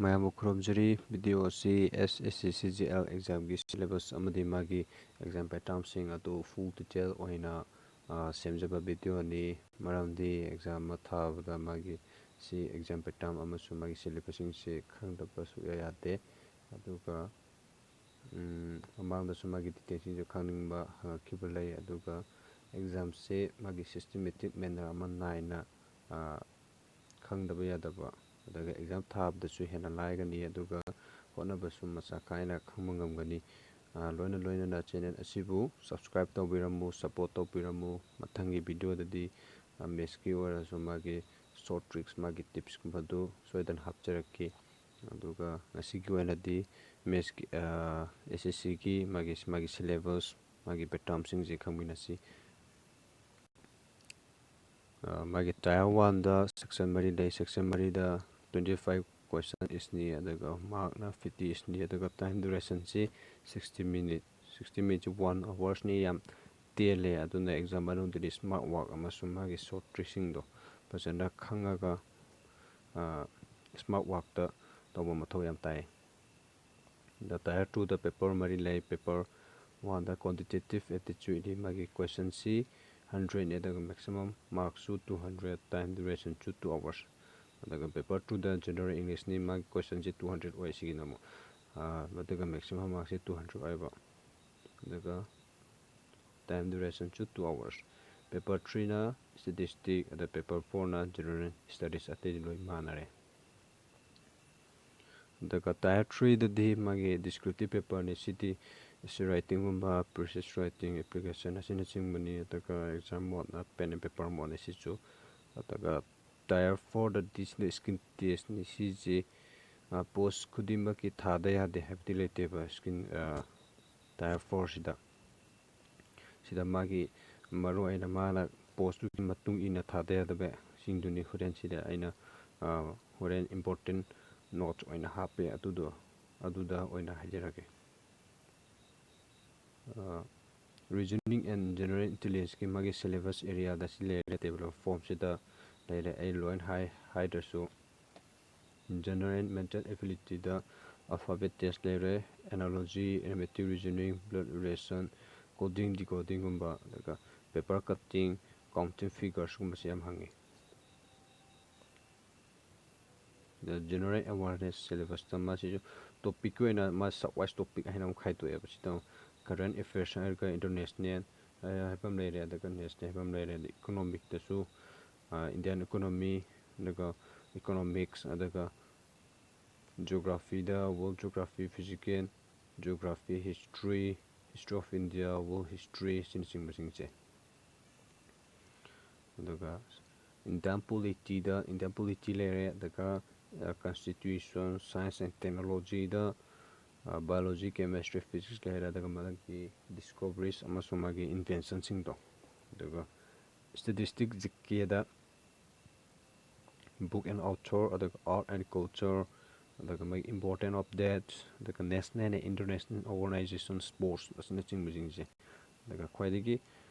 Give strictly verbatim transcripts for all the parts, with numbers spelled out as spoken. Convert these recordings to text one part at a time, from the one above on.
ꯃꯌꯥꯝꯕꯨ ꯈꯨꯔꯨꯝꯖꯔꯤ꯫ ꯚꯤꯗꯤꯑꯣ ꯑꯁꯤ ꯑꯦꯁ S C C G L ꯑꯦꯛꯖꯥꯝꯒꯤ ꯁꯤꯂꯦꯕꯁ ꯑꯃꯗꯤ ꯃꯥꯒꯤ ꯑꯦꯛꯖꯥꯝ ꯄꯦꯇꯔꯟꯁꯤꯡ ꯑꯗꯨ ꯐꯨꯜ ꯗꯤꯇꯦꯜ ꯑꯣꯏꯅ, ꯑ, ꯁꯦꯝꯖꯕ ꯚꯤꯗꯤꯑꯣꯅꯤ꯫ ꯃꯔꯝꯗꯤ ꯑꯦꯛꯖꯥꯝ ꯑꯃ ꯊꯥꯕꯗ ꯃꯥꯒꯤ ꯁꯤ ꯑꯦꯛꯖꯥꯝ ꯄꯦꯇꯔꯟ ꯑꯃꯁꯨꯡ ꯃꯥꯒꯤ ꯁꯤꯂꯦꯕꯁꯁꯤꯡꯁꯤ ꯈꯪꯗꯕ ꯁꯨꯛꯌꯥ ꯌꯥꯗꯦ꯫ ꯑꯗꯨꯒ, ꯎꯝ, ꯃꯃꯥꯡꯗꯁꯨ ꯃꯥꯒꯤ ꯗꯤꯇꯦꯜꯁꯤꯡꯁꯨ ꯈꯪꯅꯤꯡꯕ ꯍꯪꯉꯛꯈꯤꯕ ꯂꯩ꯫ ꯑꯗꯨꯒ ꯑꯦꯛꯖꯥꯝꯁꯦ ꯃꯥꯒꯤ ꯁꯤꯁꯇꯦꯃꯦꯇꯤꯛ ꯃꯦꯅꯔ ꯑꯃ ꯅꯥꯏꯅ, ꯑ, ꯈꯪꯗꯕ ꯌꯥꯗꯕ, ꯑꯗꯨꯒ ꯑꯦꯛꯖꯥꯝ ꯊꯥꯕꯗꯁꯨ ꯍꯦꯟꯅ ꯂꯥꯏꯒꯅꯤ, ꯑꯗꯨꯒ ꯍꯣꯠꯅꯕꯁꯨ ꯃꯆꯥꯛ ꯀꯥꯏꯅ ꯈꯪꯕ ꯉꯝꯒꯅꯤ꯫ ꯑ, ꯂꯣꯏꯅ ꯂꯣꯏꯅꯅ ꯆꯦꯅꯦꯜ ꯑꯁꯤꯕꯨ ꯁꯕꯁꯀ꯭ꯔꯥꯏꯕ ꯇꯧꯕꯤꯔꯝꯃꯨ, ꯁꯄꯣꯔꯠ ꯇꯧꯕꯤꯔꯝꯃꯨ꯫ ꯃꯊꯪꯒꯤ ꯚꯤꯗꯤꯑꯣꯗꯗꯤ, ꯑ, ꯃꯦꯠꯁꯀꯤ ꯑꯣꯏꯔꯁꯨ ꯃꯥꯒꯤ ꯁꯣꯔꯠ ꯇ꯭ꯔꯤꯛꯁ, ꯃꯥꯒꯤ ꯇꯤꯞꯁꯀꯨꯝꯕꯗꯨ ꯁꯣꯏꯗꯅ ꯍꯥꯞꯆꯔꯛꯀꯦ꯫ ꯑꯗꯨꯒ ꯉꯁꯤꯒꯤ ꯑꯣꯏꯅꯗꯤ ꯃꯦꯠꯁꯀꯤ, ꯑ, ꯑꯦꯁ ꯑꯦꯁ ꯁꯤꯒꯤ ꯃꯥꯒꯤ, ꯃꯥꯒꯤ ꯁꯤꯂꯦꯕꯁ, ꯃꯥꯒꯤ ꯄꯦꯇꯔꯟꯁꯤꯡꯁꯦ ꯈꯪꯃꯤꯟꯅꯁꯤ꯫ ꯑ, ꯃꯥꯒꯤ ꯇꯥꯌꯔ ꯋꯥꯟꯗ ꯁꯦꯛꯁꯟ ꯃꯔꯤ ꯂꯩ꯫ ꯁꯦꯛꯁꯟ ꯃꯔꯤꯗ twenty five question ꯏꯁꯅꯤ, ꯑꯗꯨꯒ ꯃꯥꯔꯛꯅ fifty ꯏꯁꯅꯤ, ꯑꯗꯨꯒ ꯇꯥꯏꯝ ꯗ꯭ꯌꯨꯔꯦꯁꯟꯁꯤ sixty minute, sixty minute ꯁꯤ one ꯑꯋꯥꯔꯁꯅꯤ꯫ ꯌꯥꯝ ꯇꯦꯜꯂꯦ꯫ ꯑꯗꯨꯅ ꯑꯦꯛꯖꯥꯝ ꯃꯅꯨꯡꯗꯗꯤ ꯁ꯭ꯃꯥꯔꯠ ꯋꯥꯔꯛ ꯑꯃꯁꯨꯡ ꯃꯥꯒꯤ ꯁꯣꯔꯠ ꯇ꯭ꯔꯤꯛꯁꯤꯡꯗꯣ ꯐꯖꯅ ꯈꯪꯉꯒ, ꯑ, ꯁ꯭ꯃꯥꯔꯠ ꯋꯥꯔꯛꯇ ꯇꯧꯕ ꯃꯊꯧ ꯌꯥꯝ ꯇꯥꯏ꯫ ꯑꯗ ꯇꯥꯌꯔ ꯇꯨꯗ ꯄꯦꯄꯔ ꯃꯔꯤ ꯂꯩ꯫ ꯄꯦꯄꯔ ꯋꯥꯟꯗ ꯀ꯭ꯋꯥꯟꯇꯤꯇꯦꯇꯤꯞ ꯑꯦꯞꯇꯤꯆꯨꯠꯅꯤ꯫ ꯃꯥꯒꯤ ꯀꯣꯏꯁꯟꯁꯤ ꯍꯟꯗ꯭ꯔꯦꯠꯅꯤ, ꯑꯗꯨꯒ ꯃꯦꯛꯁꯤꯃꯝ ꯃꯥꯔꯛꯁꯨ two hundred, ꯇꯥꯏꯝ ꯗ꯭ꯌꯨꯔꯦꯁꯟꯁꯨ two hours꯫ ꯑꯗꯨꯒ ꯄꯦꯄꯔ ꯇꯨꯗ ꯖꯦꯅꯔꯦꯜ ꯏꯪꯂꯤꯁꯅꯤ꯫ ꯃꯥꯒꯤ ꯀꯣꯏꯁꯟꯁꯤ two hundred ꯑꯣꯏ꯫ ꯁꯤꯒꯤꯅ ꯑꯃꯨꯛ, ꯑꯥ, ꯑꯗꯨꯒ ꯃꯦꯛꯁꯤꯃꯝ ꯃꯥꯔꯛꯁꯤ two hundred ꯑꯣꯏꯕ꯫ ꯑꯗꯨꯒ ꯇꯥꯏꯝ ꯗ꯭ꯌꯨꯔꯦꯁꯟꯁꯨ two hours꯫ ꯄꯦꯄꯔ ꯊ꯭ꯔꯤꯅ ꯁ꯭ꯇꯦꯇꯤꯁꯇꯤꯛ, ꯑꯗ ꯄꯦꯄꯔ ꯐꯣꯔꯅ ꯖꯦꯅꯔꯦꯜ ꯁ꯭ꯇꯗꯤꯁ꯫ ꯑꯇꯩꯗꯤ ꯂꯣꯏ ꯃꯥꯟꯅꯔꯦ꯫ ꯑꯗꯨꯒ ꯇꯥꯌꯔ ꯊ꯭ꯔꯤꯗꯗꯤ ꯃꯥꯒꯤ ꯗꯤꯁꯀ꯭ꯔꯤꯞꯇꯤꯞ ꯄꯦꯄꯔꯅꯤ꯫ ꯁꯤꯗꯤ ꯑꯦꯁꯦ ꯔꯥꯏꯇꯤꯡꯒꯨꯝꯕ, ꯄ꯭ꯔꯤꯁꯤꯁ ꯔꯥꯏꯇꯤꯡ, ꯑꯦꯄ꯭ꯂꯤꯀꯦꯁꯟ ꯑꯁꯤꯅꯆꯤꯡꯕꯅꯤ꯫ ꯑꯗꯨꯒ ꯑꯦꯛꯖꯥꯝ ꯃꯣꯠꯅ ꯄꯦꯟ ꯑꯦꯟ ꯄꯦꯄꯔ ꯃꯣꯠꯅꯤ ꯁꯤꯁꯨ꯫ ꯑꯗꯨꯒ ꯇꯥꯌꯔ ꯐꯣꯔꯗꯗꯤ ꯁꯤꯗ ꯁ꯭ꯀꯤꯟ ꯇꯦꯁꯅꯤ꯫ ꯁꯤꯁꯤ, ꯑ, ꯄꯣꯁ ꯈꯨꯗꯤꯡꯃꯛꯀꯤ ꯊꯥꯗ ꯌꯥꯗꯦ ꯍꯥꯏꯕꯗꯤ ꯂꯩꯇꯦꯕ꯫ ꯁ꯭ꯀꯤꯟ, ꯑ, ꯇꯥꯌꯔ ꯐꯣꯔꯁꯤꯗ꯫ ꯁꯤꯗ ꯃꯥꯒꯤ ꯃꯔꯨ ꯑꯣꯏꯅ ꯃꯥꯅ ꯄꯣꯁꯇꯨꯒꯤ ꯃꯇꯨꯡ ꯏꯟꯅ ꯊꯥꯗ ꯌꯥꯗꯕꯁꯤꯡꯗꯨꯅꯤ ꯍꯣꯔꯦꯟ ꯁꯤꯗ ꯑꯩꯅ, ꯑ, ꯍꯣꯔꯦꯟ ꯏꯝꯄꯣꯔꯇꯦꯟ ꯅꯣꯠꯁ ꯑꯣꯏꯅ ꯍꯥꯞꯄꯦ꯫ ꯑꯗꯨꯗꯣ, ꯑꯗꯨꯗ ꯑꯣꯏꯅ ꯍꯥꯏꯖꯔꯒꯦ꯫ ꯑ, Reasoning and General Intelligenceꯀꯤ ꯃꯥꯒꯤ syllabus areaꯗ ꯁꯤ ꯂꯩꯔꯦ, table of formꯁꯤꯗ ꯂꯩꯔꯦ꯫ ꯑꯩ ꯂꯣꯏꯅ ꯍꯥꯏ-, ꯍꯥꯏꯗ꯭ꯔꯁꯨ General and mental ability the alphabet test ꯂꯩꯔꯦ, analogy, arithmetic, reasoning, blood relation, coding, decoding ꯒꯨꯝꯕ, ꯑꯗꯨꯒ paper cutting, counting figures ꯒꯨꯝꯕꯁꯦ ꯌꯥꯝ ꯍꯪꯉꯤ꯫ ꯑꯗ general awareness syllabus ꯇ ꯃꯥꯁꯤꯁꯨ topic ꯀꯤ ꯑꯣꯏꯅ ꯃꯥ sub wise topic ꯍꯥꯏꯅ ꯑꯃꯨꯛ ꯈꯥꯏꯗꯣꯛꯑꯦꯕ꯫ ꯁꯤꯗ ꯑꯃꯨꯛ current affairs ꯍꯥꯏꯔꯒ international ꯍꯥꯏꯕ ꯑꯃ ꯂꯩꯔꯦ, ꯑꯗꯨꯒ national ꯍꯥꯏꯕ ꯑꯃ ꯂꯩꯔꯦ, ꯑꯗꯩ economic ꯇꯁꯨ Indian economy, ꯑꯗꯨꯒ economics, ꯑꯗꯨꯒ geography the world geography, physical geography, history, history of India, world history ꯁꯤꯅꯆꯤꯡꯕꯁꯤꯡꯁꯦ꯫ ꯑꯗꯨꯒ Indian polity ꯗ Indian polity ꯂꯩꯔꯦ, ꯑꯗꯨꯒ constitution, science and technology the biology, chemistry, physics ꯂꯩꯔꯦ, ꯑꯗꯨꯒ ꯃꯥꯒꯤ discoveries ꯑꯃꯁꯨꯡ ꯃꯥꯒꯤ invention ꯁꯤꯡꯗꯣ꯫ ꯑꯗꯨꯒ statistic, G K the book and author, ꯑꯗꯨꯒ art and culture, ꯑꯗꯨꯒ ꯃꯥꯒꯤ important of that, ꯑꯗꯨꯒ national and international organization, sports ꯑꯁꯤꯅꯆꯤꯡꯕꯁꯤꯡꯁꯦ꯫ ꯑꯗꯨꯒ ꯈ꯭ꯋꯥꯏꯗꯒꯤ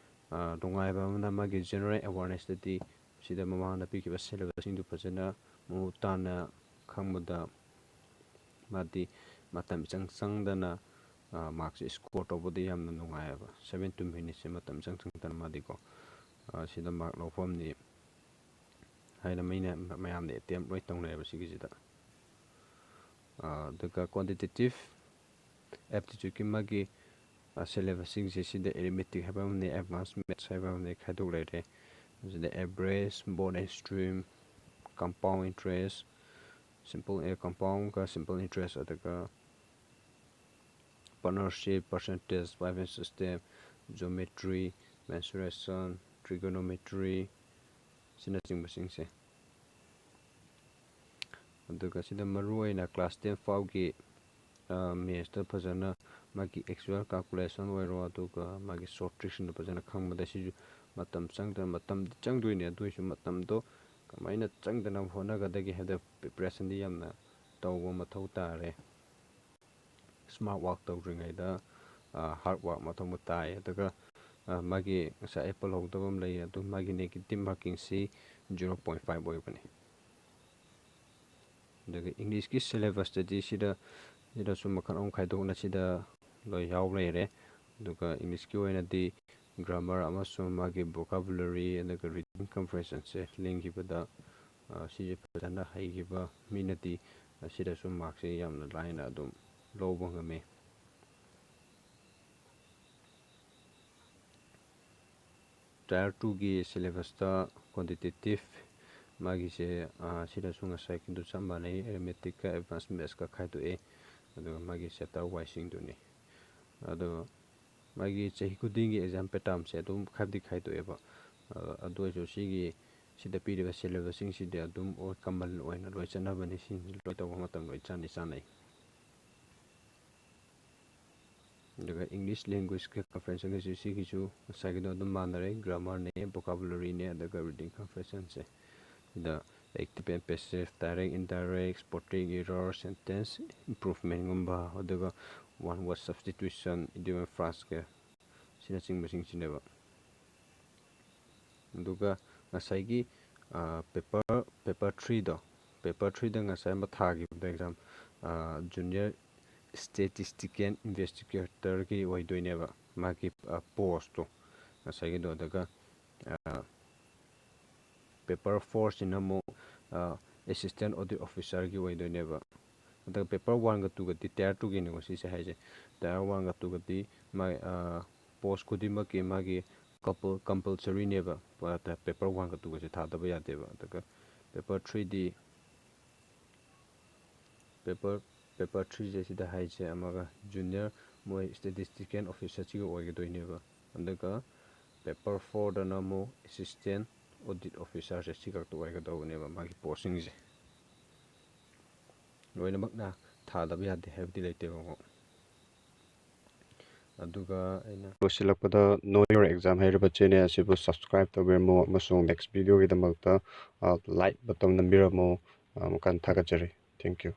ꯅꯨꯡꯉꯥꯏꯕ ꯑꯃꯅ ꯃꯥꯒꯤ general awareness ꯇꯗꯤ ꯁꯤꯗ ꯃꯃꯥꯡꯗ ꯄꯤꯈꯤꯕ syllabus ꯁꯤꯡꯗꯨ ꯐꯖꯅ ꯃꯃꯨꯠ ꯇꯥꯅ ꯈꯪꯕꯗ ꯃꯥꯗꯤ ꯃꯇꯝ ꯏꯆꯪ ꯆꯪꯗꯅ mark ꯁꯦ score ꯇꯧꯕꯗ ꯌꯥꯝꯅ ꯅꯨꯡꯉꯥꯏꯌꯦꯕ꯫ Seven to minute ꯁꯦ ꯃꯇꯝ ꯏꯆꯪ ꯆꯪꯗꯅ ꯃꯥꯗꯤꯀꯣ ꯁꯤꯗ mark ꯂꯧꯐꯝꯅꯤ ꯍꯥꯏꯅ ꯃꯤꯅ, ꯃꯌꯥꯝꯅ attempt ꯂꯣꯏ ꯇꯧꯅꯩꯌꯦꯕ ꯁꯤꯒꯤꯁꯤꯗ꯫ ꯑꯗꯨꯒ quantitative aptitude ꯀꯤ ꯃꯥꯒꯤ syllabus ꯁꯤꯡꯁꯦ ꯁꯤꯗ arithmetic ꯍꯥꯏꯕ ꯑꯃꯅꯦ, advanced maths ꯍꯥꯏꯕ ꯑꯃꯅꯦ ꯈꯥꯏꯗꯣꯛ ꯂꯩꯔꯦ꯫ ꯑꯁꯤꯗ average, mode and stream, compound interest, simple compound ꯒ simple interest, ꯑꯗꯨꯒ partnership, percentage, payment system, geometry, mensuration, trigonometry, ꯑꯁꯤꯅꯆꯤꯡꯕꯁꯤꯡꯁꯦ꯫ ꯑꯗꯨꯒ ꯁꯤꯗ ꯃꯔꯨ ꯑꯣꯏꯅ class ten ꯐꯥꯎꯒꯤ maths ꯇ ꯐꯖꯅ ꯃꯥꯒꯤ actual calculation ꯑꯣꯏꯔꯣ, ꯑꯗꯨꯒ ꯃꯥꯒꯤ short trick ꯁꯤꯡꯗꯣ ꯐꯖꯅ ꯈꯪꯕꯗ ꯁꯤꯁꯨ ꯃꯇꯝ ꯆꯪꯗꯅ, ꯃꯇꯝꯗꯤ ꯆꯪꯗꯣꯏꯅꯦ, ꯑꯗꯨ ꯑꯣꯏꯔꯁꯨ ꯃꯇꯝꯗꯣ ꯀꯃꯥꯏꯅ ꯆꯪꯗꯅꯕ ꯍꯣꯠꯅꯒꯗꯒꯦ ꯍꯥꯏꯕꯗ preparation ꯗꯤ ꯌꯥꯝꯅ ꯇꯧꯕ ꯃꯊꯧ ꯇꯥꯔꯦ꯫ Smart work ꯇꯧꯗ꯭ꯔꯤꯉꯩꯗ hard work ꯃꯊꯧ ꯇꯥꯏ꯫ ꯑꯗꯨꯒ ꯃꯥꯒꯤ ꯉꯁꯥꯏ ꯑꯩ ꯄꯜꯍꯧꯗꯕ ꯑꯃ ꯂꯩ, ꯑꯗꯨ ꯃꯥꯒꯤ negative marking ꯁꯤ zero point five ꯑꯣꯏꯕꯅꯤ꯫ ꯑꯗꯨꯒ ꯏꯪꯂꯤꯁꯀꯤ ꯁꯤꯂꯦꯕꯁꯇꯗꯤ ꯁꯤꯗ ꯁꯤꯗꯁꯨ ꯃꯈꯜ ꯑꯍꯨꯝ ꯈꯥꯏꯗꯣꯛꯅ ꯁꯤꯗ ꯂꯣꯏ ꯌꯥꯎ ꯂꯩꯔꯦ꯫ ꯑꯗꯨꯒ ꯏꯪꯂꯤꯁꯀꯤ ꯑꯣꯏꯅꯗꯤ ꯒ꯭ꯔꯥꯃꯔ ꯑꯃꯁꯨꯡ ꯃꯥꯒꯤ ꯚꯣꯀꯥꯕꯨꯂꯔꯤ ꯑꯗꯨꯒ ꯔꯤꯗꯤꯡ ꯀꯝꯄ꯭ꯔꯦꯍꯦꯟꯁꯟꯁꯦ ꯂꯤꯡꯈꯤꯕꯗ ꯁꯤꯁꯦ ꯐꯖꯅ ꯍꯩꯈꯤꯕ ꯃꯤꯅꯗꯤ ꯑꯁꯤꯗꯁꯨ ꯃꯥꯔꯛꯁꯦ ꯌꯥꯝꯅ ꯂꯥꯏꯅ ꯑꯗꯨꯝ ꯂꯧꯕ ꯉꯝꯃꯤ꯫ ꯇꯥꯌꯔ ꯇꯨꯒꯤ ꯁꯤꯂꯦꯕꯁꯇ ꯀ꯭ꯋꯥꯟꯇꯤꯇꯦꯇꯤꯞ ꯃꯥꯒꯤꯁꯦ ꯁꯤꯗꯁꯨ ꯉꯁꯥꯏꯒꯤꯗꯨ ꯆꯞ ꯃꯥꯟꯅꯩ, ꯑꯦꯔꯤꯃꯦꯇꯤꯛꯀ ꯑꯦꯗꯚꯥꯟꯁ ꯃꯦꯠꯁꯀ ꯈꯥꯏꯗꯣꯛꯑꯦ꯫ ꯑꯗꯨꯒ ꯃꯥꯒꯤ ꯆꯦꯞꯇꯔ ꯋꯥꯏꯁꯤꯡꯗꯨꯅꯤ꯫ ꯑꯗꯣ ꯃꯥꯒꯤ ꯆꯍꯤ ꯈꯨꯗꯤꯡꯒꯤ ꯑꯦꯛꯖꯥꯝ ꯄꯦꯇꯔꯟꯁꯦ ꯑꯗꯨꯝ ꯈꯥꯏꯕꯗꯤ ꯈꯥꯏꯗꯣꯛꯑꯦꯕ꯫ ꯑꯗꯨ ꯑꯣꯏꯔꯁꯨ ꯁꯤꯒꯤ ꯁꯤꯗ ꯄꯤꯔꯤꯕ ꯁꯤꯂꯦꯕꯁꯁꯤꯡꯁꯤꯗꯤ ꯑꯗꯨꯝ ꯀꯃꯟ ꯑꯣꯏꯅ ꯂꯣꯏ ꯆꯠꯅꯕꯅꯤ꯫ ꯁꯤꯡꯁꯤ ꯂꯣꯏ ꯇꯧꯕ ꯃꯇꯝꯗ ꯂꯣꯏ ꯆꯥꯟꯗꯤ ꯆꯥꯟꯅꯩ꯫ ꯑꯗꯨꯒ ꯏꯪꯂꯤꯁ ꯂꯦꯡꯒ꯭ꯋꯦꯖꯀ ꯀꯝꯄ꯭ꯔꯦꯍꯦꯟꯁꯟꯒꯤꯁꯨ ꯁꯤꯒꯤꯁꯨ ꯉꯁꯥꯏꯒꯤꯗꯣ ꯑꯗꯨꯝ ꯃꯥꯟꯅꯔꯦ, ꯒ꯭ꯔꯥꯃꯔꯅꯦ, ꯚꯣꯀꯥꯕꯨꯂꯔꯤꯅꯦ, ꯑꯗꯨꯒ ꯔꯤꯗꯤꯡ ꯀꯝꯄ꯭ꯔꯦꯍꯦꯟꯁꯟꯁꯦ꯫ ꯁꯤꯗ active and passive, direct indirect, spotting error, sentence ꯏꯝꯄ꯭ꯔꯨꯚꯃꯦꯟꯒꯨꯝꯕ, ꯑꯗꯨꯒ ꯋꯥꯟ ꯋꯥꯔꯗ ꯁꯕꯁꯇꯤꯇ꯭ꯌꯨꯁꯟ, ꯏꯗꯤꯌꯣꯝ ꯑꯦꯟ ꯐ꯭ꯔꯥꯖꯀ ꯑꯁꯤꯅꯆꯤꯡꯕꯁꯤꯡꯁꯤꯅꯦꯕ꯫ ꯑꯗꯨꯒ ꯉꯁꯥꯏꯒꯤ ꯄꯦꯄꯔ ꯄꯦꯄꯔ ꯊ꯭ꯔꯤꯗꯣ ꯄꯦꯄꯔ ꯊ꯭ꯔꯤꯗ ꯉꯁꯥꯏ ꯑꯃ ꯊꯥꯈꯤꯕꯗꯣ ꯑꯦꯛꯖꯥꯝ, ꯖꯨꯅꯤꯌꯔ ꯏꯁꯇꯦꯇꯤꯁꯇꯤꯀꯦꯜ ꯏꯟꯚꯦꯁꯇꯤꯒꯦꯇꯔꯒꯤ ꯑꯣꯏꯗꯣꯏꯅꯦꯕ ꯃꯥꯒꯤ ꯄꯣꯁꯇꯣ ꯉꯁꯥꯏꯒꯤꯗꯣ꯫ ꯑꯗꯨꯒ ꯄꯦꯄꯔ ꯐꯣꯔꯁꯤꯅ ꯑꯃꯨꯛ ꯑꯦꯁꯤꯁꯇꯦꯟ ꯑꯣꯗꯤꯠ ꯑꯣꯐꯤꯁꯥꯔꯒꯤ ꯑꯣꯏꯗꯣꯏꯅꯦꯕ꯫ ꯑꯗꯨꯒ ꯄꯦꯄꯔ ꯋꯥꯟꯒ ꯇꯨꯒꯗꯤ, ꯇꯥꯌꯔ ꯇꯨꯒꯤꯅꯤꯀꯣ ꯁꯤꯁꯦ ꯍꯥꯏꯁꯦ, ꯇꯥꯌꯔ ꯋꯥꯟꯒ ꯇꯨꯒꯗꯤ ꯃꯥꯒꯤ ꯄꯣꯁ ꯈꯨꯗꯤꯡꯃꯛꯀꯤ ꯃꯥꯒꯤ ꯀꯝꯄꯜꯁꯔꯤꯅꯦꯕ꯫ ꯄꯦꯄꯔ ꯋꯥꯟꯒ ꯇꯨꯒꯁꯦ ꯊꯥꯗꯕ ꯌꯥꯗꯦꯕ꯫ ꯑꯗꯨꯒ ꯄꯦꯄꯔ ꯊ꯭ꯔꯤꯗꯤ ꯄꯦꯄꯔ ꯄꯦꯄꯔ ꯊ꯭ꯔꯤꯁꯦ ꯁꯤꯗ ꯍꯥꯏꯁꯦ ꯑꯃꯒ ꯖꯨꯅꯤꯌꯔ ꯃꯣꯏ ꯏꯁꯇꯦꯇꯤꯁꯇꯤꯀꯦꯜ ꯑꯣꯐꯤꯁꯥꯔꯁꯤꯒ ꯑꯣꯏꯒꯗꯣꯏꯅꯦꯕ꯫ ꯑꯗꯨꯒ ꯄꯦꯄꯔ ꯐꯣꯔꯗꯅ ꯑꯃꯨꯛ ꯑꯦꯁꯤꯁꯇꯦꯟ ꯑꯣꯗꯤꯠ ꯑꯣꯐꯤꯁꯥꯔꯁꯦ ꯁꯤ ꯈꯛꯇ ꯑꯣꯏꯒꯗꯧꯕꯅꯦꯕ ꯃꯥꯒꯤ ꯄꯣꯁꯁꯤꯡꯁꯦ꯫ ꯂꯣꯏꯅꯃꯛꯅ ꯊꯥꯗꯕ ꯌꯥꯗꯦ ꯍꯥꯏꯕꯗꯤ ꯂꯩꯇꯦꯕꯀꯣ꯫ ꯑꯗꯨꯒ ꯑꯩꯅ ꯂꯣꯏꯁꯤꯜꯂꯛꯄꯗ Know Your Exam ꯍꯥꯏꯔꯤꯕ ꯆꯦꯅꯦꯜ ꯑꯁꯤꯕꯨ ꯁꯕꯁꯀ꯭ꯔꯥꯏꯕ ꯇꯧꯕꯤꯔꯝꯃꯨ ꯑꯃꯁꯨꯡ ꯅꯦꯛꯁ ꯚꯤꯗꯤꯑꯣꯒꯤꯗꯃꯛꯇ ꯂꯥꯏꯛ ꯕꯇꯟ ꯅꯝꯕꯤꯔꯝꯃꯨ꯫ ꯑꯃꯨꯛꯀ ꯍꯟꯅ ꯊꯥꯒꯠꯆꯔꯤ꯫ Thank you꯫